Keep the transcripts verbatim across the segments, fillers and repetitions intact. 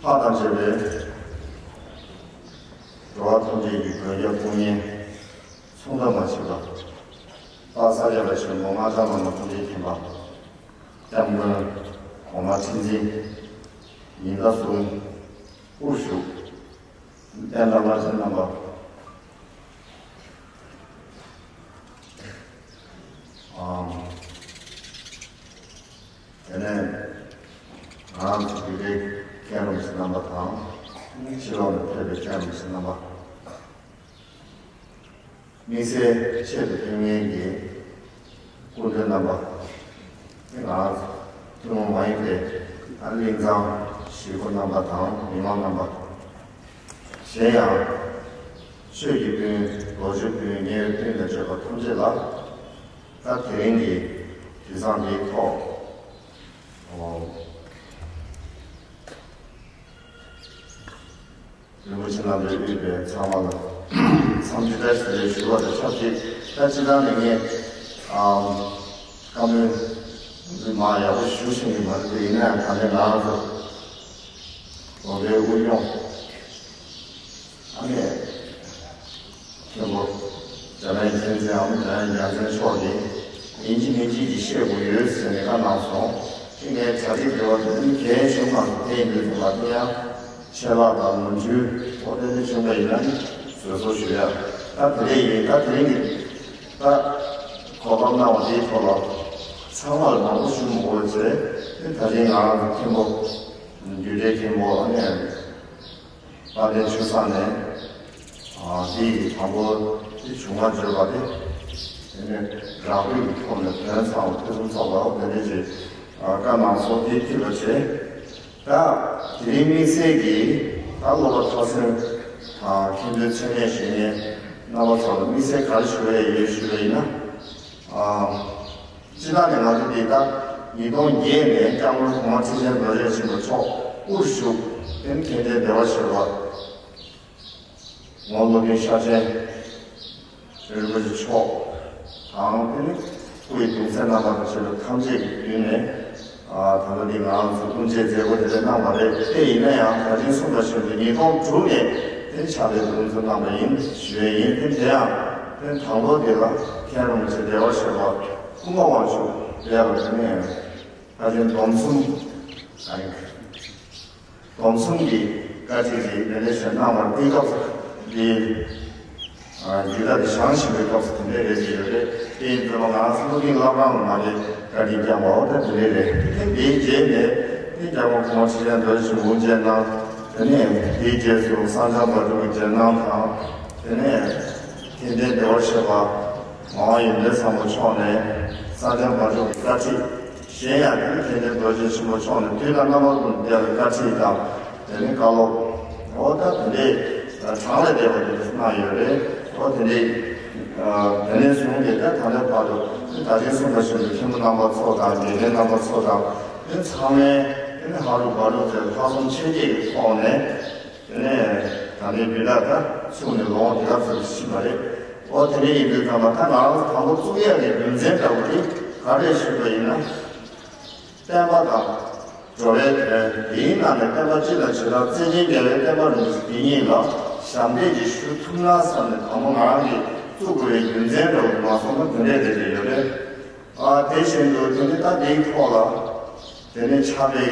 ལྷག་དང་བཅས་པའི་འགྲོ་བ་ཐམས་ཅད་ཀྱི་མགོན་སྐྱབས་དཔུང་གཉེན་མཚུངས་ཟླ་མ་མཆིས་པ། རྟག་ས་རྒྱ་བལ་ཆེན་པོ་སྔགས་འཆང་བླ་མ་ཐུགས་རྗེ་མཁྱེན་པ། སྐྱབས་མགོན་གོང་མ་ཁྲི་འཛིན་ཉི་ཟླ་གསུམ་དབུར་བཞུགས་པཎ་གྲུབ་བླ་ཆེན་རྣམ་པ། ཨམ། དེ་ནས་ང་རང་ཚོ་བོད་པའི་མཁན་རིན་པོ་ཆེ་རྣམ་པ་དང་། ཕྱི་ལོགས་ནས་ཕེབས་པའི་མཁན་རིན་པོ་ཆེ་རྣམ་པ། དམིགས་བསལ་ཆེད་དུ་ཕེབས་མཁན་གྱི་སྐུ་མགྲོན་རྣམ་པ། དེ་ང་རང་ཚོ་ཐུན་མོང་མ་ཡིན་པའི་གླིང་ཚང་གཞིས་འགོ་རྣམ་པ་དང་མི་མང་རྣམ་པ། གཞན་ཡང་ཆོས་ཀྱི་སྤུན་རྡོ་རྗེ་སྤུན་དམྱལ་བའི་སྤུན་ལ་བརྗོད་པ་ཐམས་ཅད་ལ། ད་དེ་རིང་གི་དུས་བཟང་འདིའི་ཐོག་རིན་པོ་ཆེ་རྣམ་པས་དབུས་པའི་ཚང་མ་ལ་འཚམས་འདྲི་བཀྲ་ཤིས་བདེ་ལེགས་ཞུ་བ་དང་ཆབས་ཅིག་ད་སྤྱིར་བཏང་ནས་ངས་ཨམ་བཀའ་མོལ་འདི་མ་ཡག་པོ་ཞུ་ཤེས་ཀྱི་མ་རེད་དེ། ཡིན་ན་ཡང་ད་ལྟའི་ང་རང་ཚོ་དགོན་པའི་དབུ་སྐྱོང་ཨ་ནེ་མཁན་པོ་འཇམ་དབྱངས་མཁྱེན་བརྩེའམ་འཇམ་དབྱངས་རྒྱལ་མཚན་མཆོག་གིས་ཡིན་གཅིག་མིན་གཅིག་གིས་བཤད་དགོས་ཡོད་ཟེར་ནས་བཀའ་གནང་སོང་། དེ་ངས་གྲ་སྒྲིག་འབྲེལ་བ་དེ་ནི་གལ་ཆུང་མ་སོང་། དེ་ཡིན་དུས་ཙམ་པ་དེ་ཡང་ཆད་ལྷག་དང་ནོར་འཁྲུལ་འོ་དེ་འདྲ་བྱུང་བ་ཡིན་ན་ནི་བཟོད་གསོལ་ཞུ་ཡ། ད་དེ་འདྲ་ཡིན། ད་དེ་རིང་གི་ད་གོ་སྐབས་གནང་བ་དེའི་ཐོག་ལ་ཚང་མར་མང་པོ་ཞུ་མི་དགོས་བྱས། དེ་ད་རིང་ང་རང་གི་མཁན་པོ་རྒྱུད་གྲྭའི་མཁན་པོ་ཨ་ནེ་དཔལ་ལྡན་ཆོས་བཟང་ནས། ཨ། དེ་ཡི་དང་པོ་དེ་བྱུང་བ་བརྗོད་པ་དེ། དེ་ནས་རགས་པའི་ཐོག་ནས་དོན་ཚང་བ་ཕུན་སུམ་ཚོགས་པ་དེ་འདྲ་ཞིག་ཨ། བཀའ་གནང་སོང་། དེའི་མཐུད་པ་བྱས། ད་དེ་རིང་དམིགས་བསལ་གྱིས་ད་སློབ་པ་མཐར་སོན་དང་མཁན་པོའི་མཚན་གནས་ཞུ་མཁན་རྣམ་པ་ཚོ་ལ་དམིགས་བསལ་ག་རེ་ཞུ་ཡས་ཡོད་ཞུས་པ་ཡིན་ན། ཨ། སྤྱིར་བཏང་ནས་ང་ཚོ་འདི་ལྟར་ཉིས་སྟོང་བརྒྱད་ནས་སྐྱབས་མགོན་གོང་མ་ཁྲི་ཆེན་རྡོ་རྗེ་ཆེན་པོ་མཆོག་དབུར་བཞུགས་དེ་ནི་མཁན་ཆེན་བདེ་བར་གཤེགས་པ་ངོར་བློ་ལྡན་ཤཱཀྱའི་རིན་པོ་ཆེ་མཆོག་དང་། དེ་ནི་སྐུ་ཡི་གདུང་སྲས་རྣམ་པ་དང་བཅས་པ་ཐམས་ཅད་ཀྱི་མདུན་ནས། ཨ། ད་ལྟ་འདི་ང་རང་ཚོ་སྐུ་མཆེད་མཛད་སྒོ་དེ་འདྲ་གནང་བ་རེད། དེ་ཡིན་ན་ཡང་ད་ཅིང་གསུངས་པ་བཞིན་དུ་ཉིས་སྟོང་དྲུག་ནས་དེ་ཕྱག་ལས་དེ་ཚོ་གནང་བ་ཡིན་ཞུ་ཡས་ཡིན། དེ་དེ་ཡང་དེ་དང་པོ་དེ་ལ་མཁན་རིན་པོ་ཆེ་བདེ་བར་གཤེགས་པ་སྐུ་ངོ་དབང་ཕྱུག་དེ་ལ་དེ་ནས་ད་ཅིང་སྡོམ་གསུམ། ཨ་ནི་སྡོམ་གསུམ་གྱི་བཀའ་ཁྲིད་ཀྱི་དེ་ནས་ཞལ་གནང་བར་དེའི་སྐབས་སུ་འདི། རྒྱུད་བདག་དེ་བཞེངས་བཞིན་པའི་སྐབས་སུ་དེ་འདྲའི་རེད་ཅེས་ཡོད་རེད། དེ་ཡིན་དུས་ང་རང་ཚོ་སློབ་གཉེར་བླ་བྲང་ལ་མ་གི་བཀའ་དྲིན་བསྐྱངས་པའོ། ད་དེ་འདྲའི་རེད། དེ་འདིའི་རྗེས་ནས་དེ་རྒྱལ་བ་གོང་མ་ཁྲི་ཆེན་རྡོ་རྗེ་ཆེན་པོ་དབུ་མཛད་གནང་། དེ་ནས་དེའི་རྗེས་སུ་གསང་སྦྱངས་བག་གྲོ་གི་རྗེས་གནང་དང་། དེ་ནས་མཁན་ཆེན་བདེ་བར་གཤེགས་པ་ངག་དབང་ཡོན་ཏན་བཟང་པོ་མཆོག་ནས་གསང་སྦྱངས་བག་གྲོ་གི་བཀའ་ཁྲིད། གཞན་ཡང་དེ་ནི་མཁན་ཆེན་རྡོ་རྗེ་ཆེན་པོ་མཆོག་ནས་དུས་དང་རྣམ་པ་ཀུན་ཏུ་བདེ་བའི་བཀའ་ཁྲིད་དང་། དེ་ནི་བཀའ་སློབ། འོ་ད་དེ་འདྲའི་གྲངས་ལས་འདས་པ་དེ་འདྲ་གནང་ཡོད་རེད། འོ་དེ་འདྲའི་དེ་ནས་བཟུང་སྟེ་ད་ད་ལྟའི་བར་དུ་ད་རིང་གསུངས་པ་བཞིན་དུ་མཁན་པོ་རྣམ་པ་ཚོ་དང་དགེ་རྒན་རྣམ་པ་ཚོ་དང་། དེ་ཚང་མས་དེ་ནི་ཧ་རུ་བ་རུ་ཟེར་ལྷག་བསམ་ཆེ་བསྐྱེད་ཀྱི་ཐོག་ནས། དེ་ནས་ད་ལྟའི་བོད་ལ་ད་ཚུགས་ནས་ལོ་ངོ་དེ་ག་ཚོད་ཕྱིན་པ་རེད། འོ་དེ་འདྲ་ཡིན་དུས་ཙམ་པ་ད་ང་རང་ཚོ་དང་པོ་བཙུགས་ཡག་གི་རྒྱུ་མཚན་འདྲ་བོ་དེ་ག་རེ་ཞུས་པ་ཡིན་ན། བསྟན་པ་དང་འགྲོ་བའི་དོན། དེའི་ནང་ནས་བསྟན་པ་སྤྱི་དང་བྱེ་བྲག་བརྩེ་ཆེན་རྒྱལ་བའི་བསྟན་པ་རིན་པོ་ཆེ་དེ་ཉིད་ལ་ཞབས་འདེགས་ཀྱི་ཞུ་ཐུབ་ན་བསམ་ནས་དང་པོ་ང་རང་གིས་བཙུགས་དགོས་པའི་རྒྱུ་མཚན་འདྲ་བོ་དེ་མ་སོང་ན་དེ་འདྲས་རེད་དེ་ཡོད་རེད། ཨ། དེ་བཞིན་དུ་དེ་ནི་ད་དེའི་ཐོག་ལ་དེ་ནི་ཕྱག་དཔེ་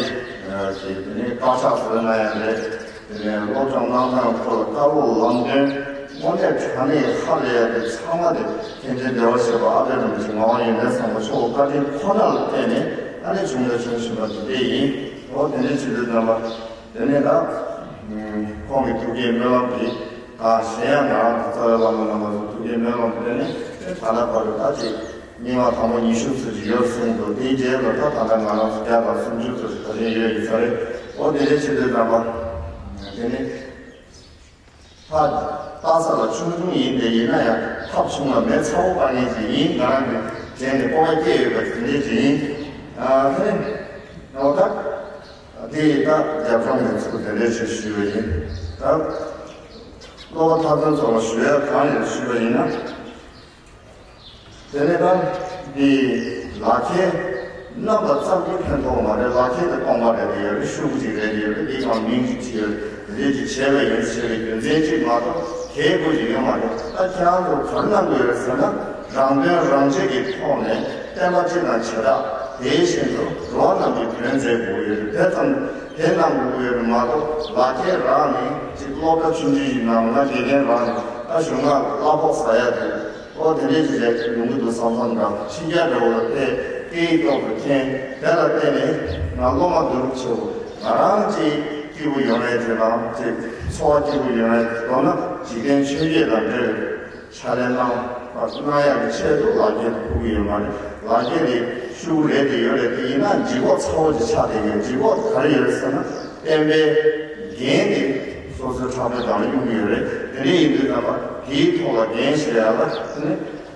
ཨ་ཀྱི་དེ་ནི་དཀར་ཆག་བཟོས་ན་ཡང་རེད། དེ་ནས་སློབ་སྦྱོང་གནང་སྟངས་ཁོ་ལ་བཀའ་སློབ་ལམ་སྟོན་དངོས་གནས་དྲང་གནས་ཧ་ལས་ཡ་དེ་ཚང་མ་དེ་མཁན་ཆེན་བདེ་བར་གཤེགས་པ་ཨ་པད་རིན་པོ་ཆེ་ངག་དབང་ཡོན་ཏན་བཟང་པོ་མཆོག་བཀའ་དྲིན་ཁོ་ན་ལ་བརྟེན་ནས་ཨ་ནི་བྱུང་ནས་བྱུང་བཞིན་པ་དེ་འདྲས་ཡིན། འོ་དེ་འདྲས་བྱེད་དུས་ཙམ་པ་དེ་ནས་ད་ཁོང་གི་ཐུགས་བསྐྱེད་སྨོན་ལམ་གྱིས་ད་གཞན་ཡང་ང་རང་ཚོ་རྩ་བའི་བླ་མ་རྣམ་པ་ཚོ་ཐུགས་བསྐྱེད་སྨོན་ལམ་དེ་ནས་ད་ལྟ་བར་དུ་ད་ཅིག་རྙིང་མ་དང་པོ་ཉི་ཤུ་ཙམ་ཞིག་ཡོད་གསུངས་འདུག་དེའི་རྗེས་ལ་ད་ད་ལྟ་ང་རང་ཚོ་བརྒྱ་དང་སུམ་ཅུ་ཙམ་ཞིག་ད་ལན་ཡོད་ཡིན་ས་རེད། འོ་དེ་འདྲའི་ཆེད་དུ་རྣམ་པ་དེ་ནི་ཕ་ལྟ་ས་ལ་ཆུང་ཆུང་ཡིན་ཏེ་ཡིན་ན་ཡང་ཐབས་ཆུང་ལ་མེ་ཚ་བོ་སྤར་མཁན་ཞིག་ཡིན། ང་རང་གི་དྲན་ནས་སྤོབས་པ་སྐྱེས་ཡོད་པ་དེ་འདྲའི་ཞིག་ཡིན། ཨ་ཧེ། འོ་ད་དེ་ཡི་ད་རྒྱབ་ལྗོངས་ནས་ཚུར་དེ་འདྲའི་ཞིག་ཞུས་པ་ཡིན། ད་སློབ་པ་ཐར་ཚོན་ཚོ་ལ་ཞུ་ཡ་གང་ཡོད་ཞུས་པ་ཡིན་ན། དེ་ནས་ད་འདི་ལག་ཁྱེར་ རྣམ་པ་ཙམ་གྱིས་ཕན་ཐོགས་མ་རེད། ལག་ཁྱེར་དེ་སྟོང་པ་རེད་དེ་ཡོད་རེད། ཤོག་གུ་ཅིག་རེད་དེ་ཡོད་རེད། འདི་གང་མིང་ཅིག་བྲིས་ཡོད་རེད། དེ་འདྲས་ཅིག་བྱས་པ་ཡིན་ཟེར་བའི་རྒྱུ་མཚན་ཅིག་མ་གཏོགས་གལ་དགོས་ཅིག་ཡོད་མ་རེད། ད་ཁྱེད་རང་ཚོ་ག་རེ་གནང་དགོས་རེད་ཟེར་ན། རང་དོན་རང་གཅེས་ཀྱི་ཐོག་ནས་བསྟན་པ་སྤྱི་དང་བྱེ་བྲག་དེ་བཞིན་དུ་འགྲོ་བ་རྣམས་ཀྱི་དོན་མཛད་དགོས་ཡོད་རེད། དེ་ཙམ་དེ་གནང་དགོས་ཡོད་རེད་མ་གཏོགས། ལག་ཁྱེར་རག་ནས་ཅིག་སློབ་གྲྭ་ཆུང་ཆུང་ཞིག་ནང་ང་དགེ་རྒན་རག་ནས་ད་གཞུང་ལ་གླ་ཕོགས་ཟ་ཡ་དེ། ཨོ་དེ་འདྲས་ཅིག་ལས་ཡོང་གི་འདུག་བསམ་བསམ་འདྲ། ཕྱི་རྒྱལ་འདྲ་བོ་ལ་ཕེབས་སྐད་ཡིག་ཏོག་ཏུ་མཁྱེན། དེ་ལ་བརྟེན་ནས་ང་སློབ་མ་བསྡུ་རུབ་བྱེད་དགོས། ང་རང་ཅིག་སྐྱིད་པོ་ཡོང་ཡས་དེ་དང་ཅིག་འཚོ་བ་སྐྱིད་པོ་ཡོང་ཡས་དེ། མདོར་ན་འཇིག་རྟེན་ཆོས་བརྒྱད་དང་འབྲེལ་བའི་ཕྱག་ལས་གནང་བ་གནང་ཡག་གི་ཆེད་དུ་ལག་ཁྱེར་དེ་ཕུལ་གྱི་ཡོད་མ་རེད། ལག་ཁྱེར་དེ་ཤོག་གུ་རེད་དེ་ཡོད་རེད་དེ། ཡིན་ན་ལྗིད་ཁོག་ཚ་བོ་ཅིག་ཆགས་བསྡད་ཡོད། ལྗིད་ཁོག་ག་རེ་ཡོད་རེད་ཟེར་ན། བསྟན་པའི་འགན་དེ་སོ་སོའི་ཕྲག་པའི་སྒང་ལ་གཡུག་གི་ཡོད་རེད། དེ་འདྲ་ཡིན་དུས་ཙམ་པ་དེའི་ཐོག་ལ་འགན་བཞེས་ཡག་ལ་དེ་ནི་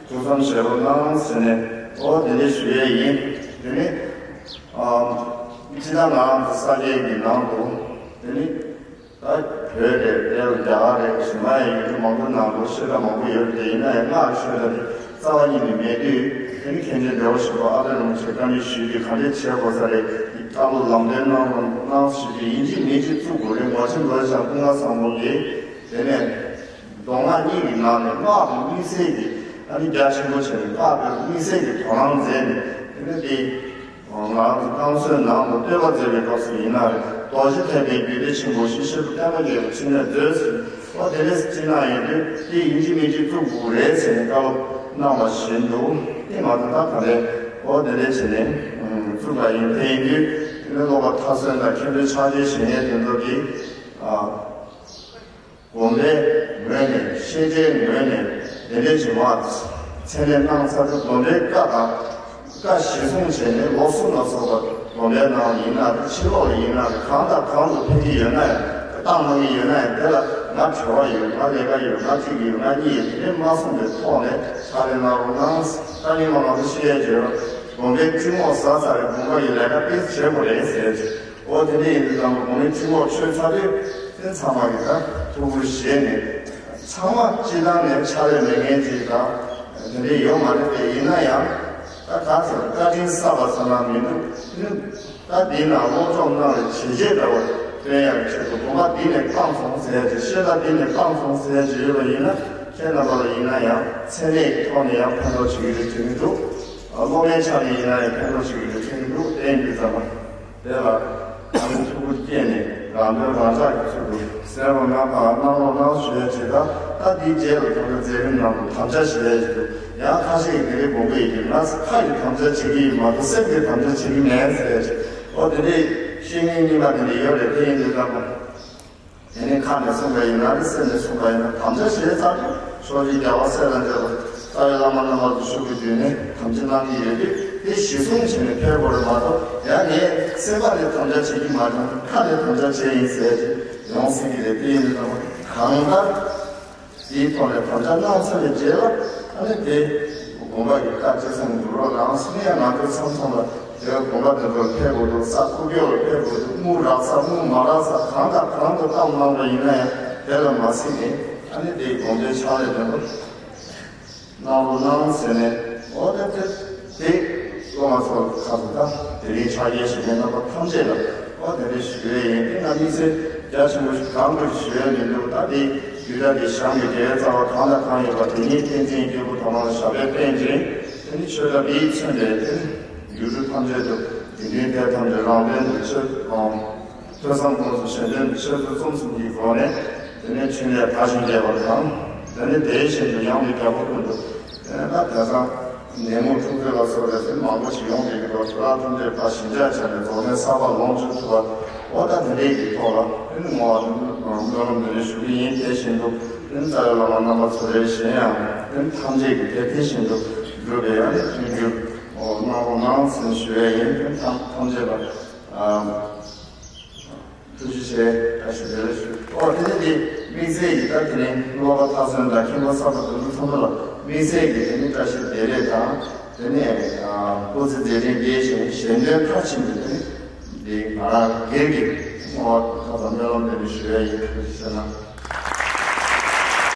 ཐུགས་བསམ་བཞེས་རོགས་གནང་ཟེར་ནས། ཨོ་དེ་འདྲ་ཞུ་ཡས་ཡིན། དེ་ནི་ཨམ་སྤྱི་བཏང་ང་རང་ཚོ་ས་སྐྱའི་གི་ནང་དུ་དེ་ནི་ད་བོད་རེད། དེ་ལ་རྒྱ་གར་རེད། གཞན་པ་ཡང་ཡུལ་གྲུ་མང་པོའི་ནང་དུ་བཤད་གྲྭ་མང་པོ་ཡོད་རེད། དེ་ཡིན་ན་ཡང་སྔགས་ཤོད་ད་དེ་རྩ་བ་ཉིད་ནས་མེད་དུས། དེ་ནི་མཁན་ཆེན་བདེ་བར་གཤེགས་པ་ཨ་ཏི་རིན་པོ་ཆེ་བཀའ་འདྲི་ཞུས་ཏེ་ག་འདྲས་བྱེད་དགོས་ས་རེད། ད་ལོ་ལམ་སྟོན་གནང་རོགས་གནང་ཞུས་ཏེ་ཡིན་གཅིག་མིན་གཅིག་བཙུགས་དགོས་རེད། མགོ་ཆེན་རྡོ་རྗེ་འཆང་ཀུན་དགའ་བཟང་པོ་གིས་དེ་ནས་མདོ་སྔགས་གཉིས་ཀྱི་ནང་ནས་སྔགས་དང་དམིགས་བསལ་གྱི་ཨ་ནི་རྒྱ་ཆེན་པོ་བྱས་ནས་སྔགས་དང་དམིགས་བསལ་གྱི་དོ་སྣང་མཛད་ནས། དེ་ནས་དེ། ང་རང་ཚོ་བསྐང་གསོའི་ནང་དུ་བསྟོད་པ་མཛད་པའི་སྐབས་སུ་ཡིན་ན་རེད། རྡོ་རྗེ་ཐེག་པའི་རྒྱུད་སྡེ་ཆེན་པོ་བཞི་ཤེས་རབ་བསྟན་པ་རྒྱས་པའི་ཕྲིན་ལས་མཛོད་ཟེར། ཨོ་དེ་འདྲས་ཅིག་གནང་ཡོད་དུས་དེ་ཡིན་གཅིག་མིན་གཅིག་བཙུགས་དགོས་རེད་ཟེར་ནས་བཀའ་སློབ་གནང་བ་བཞིན་དུ། དེ་མ་གཏོགས་ད་ག་རེ་ཨོ་དེ་འདྲས་བྱས་ནས་བཙུགས་པ་ཡིན། དེ་ཡིན་དུས་དེ་ནས་སློབ་པ་མཐར་སོན་དང་མཁན་པོའི་ཕྱག་རྗེས་བཞེས་མཁན་དེ་ཚོ་གིས། ཨ། དགོན་པའི་ངོས་ནས་བཤད་གྲྭའི་ངོས་ནས་དེ་འདྲའི་བྱུང་བ་མཚན་ལས་གནང་ཚར་དུས། དགོན་པའི་བཀའ་དང་བཀའ་གཞི་བཟུང་བྱས་ནས་ལོ་གསུམ་ལ་སོགས་པ་དགོན་པའི་ནང་ཡིན་ན་རེད། ཕྱི་ལོགས་ལ་ཡིན་ན་རེད། གང་དང་གང་དུ་ཕེབས་ཀྱི་ཡོད་ན་ཡང་། བཏང་གནང་གི་ཡོད་ན་ཡང་། དེ་ལ་ང་གྲྭ་པ་ཡོད། ང་ལས་ཀ་ཡོད། ང་གཅིག་ཡོད། ང་གཉིས་ཡོད། དེ་འདྲའི་མ་གསུངས་པའི་ཐོག་ནས་ཕྱག་ལས་གནང་རོགས་གནང་། ད་ཉིན་མ་ང་ཚོ་ཤེས་ཡས་བྱོས་རོགས། དགོན་པའི་ཁྲིམས་འགོག་ཟ་ཚར་རེད། དགོན་པ་ཡི་ལས་ཀ་དཔེ་བྱེད་དགོས་རེད་ཟེར། འོ་དེ་འདྲ་ཡིན་དུས་ཙམ་པ་དགོན་པའི་ཁྲིམས་འགོག་ཆོད་ཚར་དུས་དེ་ཚང་མ་གིས་ད་ཐུགས་ཁུར་བཞེས་ནས། ཚང་མ་སྤྱི་བཏང་ནས་ཕྱག་ལས་མེད་མཁན་ཅིག་དང་དེ་འདྲ་ཡོད་མ་རེད་དེ། ཡིན་ན་ཡང་ད་ག་ཚོད་བཀའ་དྲིན་བསགས་པ་ཙམ་ལ་མི་འདུག་ད་འདི་ན་སློབ་སྦྱོང་གནང་བའི་བྱས་རྗེས་འདྲ་བོ་སྟོན་ཡག་ཆེད་དུ། དགོན་པ་འདི་ནས་བཏང་སོང་ཟེར་ཡག་ཅིག་བཤད་གྲྭ་འདི་ནས་བཏང་སོང་ཟེར་ཡག་ཅིག་ཡོད་པ་ཡིན་ན། ཁྱེད་རྣམ་པ་ལ་ཡིན་ན་ཡང་མཚན་གནས་ཀྱི་ཐོག་ནས་ཡང་ཕན་ཐོགས་བྱེད་ཀྱི་རེད་དྲན་གྱི་འདུག་སློབ་མའི་ཆ་ནས་ཡིན་ན་ཡང་ཕན་ཐོགས་བྱེད་ཀྱི་རེད་དྲན་གྱི་འདུག་དེ་ཡིན་དུས་ཙམ་པ་དེ་ལ་ཨ་ནི་ཐུགས་ཁུར་བསྐྱེད་ནས་རང་དོན་རང་ཅག་གི་ཚུལ་དུ་གསན་རོགས་གནང་དང་གནང་རོགས་གནང་ཞུ་ཡ་བྱེད། ད་ད་འདིའི་རྗེས་ལ་ད་ལྟ་མཛད་རིམ་ནང་དུ་དམ་བཅའ་བཞེས་ཡ་ཞིག་འདུག་ཡང་ཁ་ཤས་ཀྱིས་དེ་རིང་དགོངས་པ་ཡིན་གྱི། ང་ཁ་ཡི་དམ་བཅའ་བྱེད་ཀྱི་ཡིན་མ་གཏོགས་སེམས་ཀྱི་དམ་བཅའ་བྱེད་ཀྱི་མེད་ཟེར་ཡ་ཞིག་འོ་དེ་འདྲའི་བཤེས་གཉེན་གཉིས་ཀ་དེ་འདྲ་ཡོད་རེད། དེ་ཡིན་དུས་ཙམ་པ། དེ་ནས་ཁ་ནས་གསུངས་པ་ཡིན་ན་རེད། སེམས་ནས་གསུངས་པ་ཡིན་ན། དམ་བཅའ་བཞེས་ཚར་དུས་ཕྱོགས་བཞི་རྒྱལ་བ་སྲས་དང་བཅས་པ་རྩ་བའི་བླ་མ་རྣམ་པ་ཚོ་ཤོག་གུ་བརྒྱུད་ནས་དམ་བཅའ་གནང་གི་ཡོད་དུས། དེ་གཞི་བཟུང་བྱས་ནས་ཕེབས་དགོས་རེད་མ་གཏོགས། ཡང་ངས་སེམས་པ་ནས་དམ་བཅའ་བྱེད་ཀྱི་མ་བྱུང་། ཁ་ནས་དམ་བཅའ་བྱས་ཡིན་ཟེར་ཅིག་ཡོང་སྲིད་ཀྱི་རེད། དེ་ཡིན་དུས་ཙམ་པ་གང་ལྟར། དེའི་ཐོག་ནས་དམ་བཅའ་གནང་ཚར་བའི་རྗེས་ལ། ཨ་ནི་དེ་དགོན་པ་གི་བཀའ་ཆོས་སེམས་འགུག་རོགས་གནང་ཟེར་ནས། ང་ཚོ་མཚམས་མཚམས་ལ་དེ་དགོན་པ་དེ་ཚོར་ཕེབས་དགོས་འདུག་ས་སྐུ་སྐྱོ་ལ་ཕེབས་དགོས་འདུག་དངུལ་རག་ས་དངུལ་མ་རག་ས་གང་དང་གང་དུ་བཏང་གནང་བ་ཡིན་ན་ཡང་། དེ་ལ་མ་ཟད་ནས་ཨ་ནི་དེའི་དགོན་པའི་ཕྱག་ལས་དེ་ཚོ་གནང་རོགས་གནང་ཟེར་ནས། འོ་དེ་དེ་དེ་སློབ་མ་ཚོ་ཁ་ཐུག་ད་དེ་རིང་ཕྱག་འཁྱེར་ཞུ་མཁན་རྣམ་པ་ཐམས་ཅད་ལ་འོ་དེ་འདྲ་ཞུ་ཡས་ཡིན། དེ་ང་དམིགས་བསལ་རྒྱ་ཆེན་པོ་ཞིག་གང་དགོས་ཞུ་ཡས་མི་འདུག་ད་དེ་རྒྱུད་གྲྭ་དེ་ཞང་གི་དགེ་བའི་རྩ་བ་གང་དང་གང་ཡོད་པ་དེ་ཉིད་བསྟན་འཛིན་སྐྱེས་བུ་དམ་པ་ལ་ཞབས་པད་བརྟན་ཅིང་། དེ་ནི་ཆོས་གྲྭ་འདིས་མཚོན་པའི་དེ་ནི་ཡུལ་གྲུ་ཐམས་ཅད་དུ་དགེ་འདུན་སྡེ་ཐམས་ཅད་རང་དོན་དུ་ཆོས་དང་། ཐོས་བསམ་སྒོམ་གསུམ་གཞན་དོན་དུ་ཆོས་ཚུལ་གསུམ་གསུམ་གྱི་སྒོ་ནས། དེ་ནས་ཕྲིན་ལས་དར་ཞིང་རྒྱས་པ་དང་། དེ་ནས་དེ་བཞིན་དུ་ཡང་དུ་རྒྱལ་པོ་ཀུན་ཏུ། དེ་ནས་ད་དེང་སང་ནད་མུག་འཁྲུག་རྩོད་ལ་སོགས་པའི་དེ་མང་པོ་ཞིག་ཡོང་བསྡད་ཀྱི་འདུག་དེ་དག་ཐམས་ཅད་ཕར་ཞི་འཇགས་བྱས་ནས་རྫོགས་ལྡན་གསར་པ་ལོངས་སྤྱོད་ཐུབ་པ། འོ་ད་དེ་འདྲའི་གི་ཐོག་ལ་དེ་ནི་བསྔོ་བ་དང་སྨོན་ལམ་དེ་འདྲ་ཞུ་གི་ཡིན། དེ་བཞིན་དུ་དེ་ནི་རྩ་བའི་བླ་མ་རྣམ་པ་ཚོ་རེ་བཞིན་ཡང་དེ་ནི་ཐམས་ཅད་ཀྱིས་དེ་དེ་བཞིན་དུ་འགྲུབ་པའི་ཨ་ནི་མཐུན་འགྱུར་གནང་རོགས་གནང་ཟེར་ཞུ་ཡས་ཡིན། དེ་ནི་ཐམས་ཐམས་ཅད་ལ། ཐུགས་རྗེ་ཆེ། བཀྲ་ཤིས་བདེ་ལེགས་ཞུ། ཨོ་དེ་ནས་དེ་དམིགས་བསལ་གྱི་ད་དེ་རིང་སློབ་པ་མཐར་སོན་དང་མཁན་པོ་གསར་པ་དེ་ཚོ་ཚང་མ་ལ་དམིགས་བསལ་གྱི་དེ་ནས་བཀྲ་ཤིས་བདེ་ལེགས་དང་། དེ་ནས་སྐུ་ཚེ་མཛད་འཕྲིན་རྒྱས་ཤིང་གཞན་དོན་མཐར་ཕྱིན་པའི་དེ་ནས་དེ་ང་རང་སྒེར་གྱི་ཨོ་ཁ་ཙམ་སྨོན་ལམ་དེ་འདྲ་ཞུ་ཡ་ཡིན། ཐུགས་རྗེ་ཆེ་གནང་།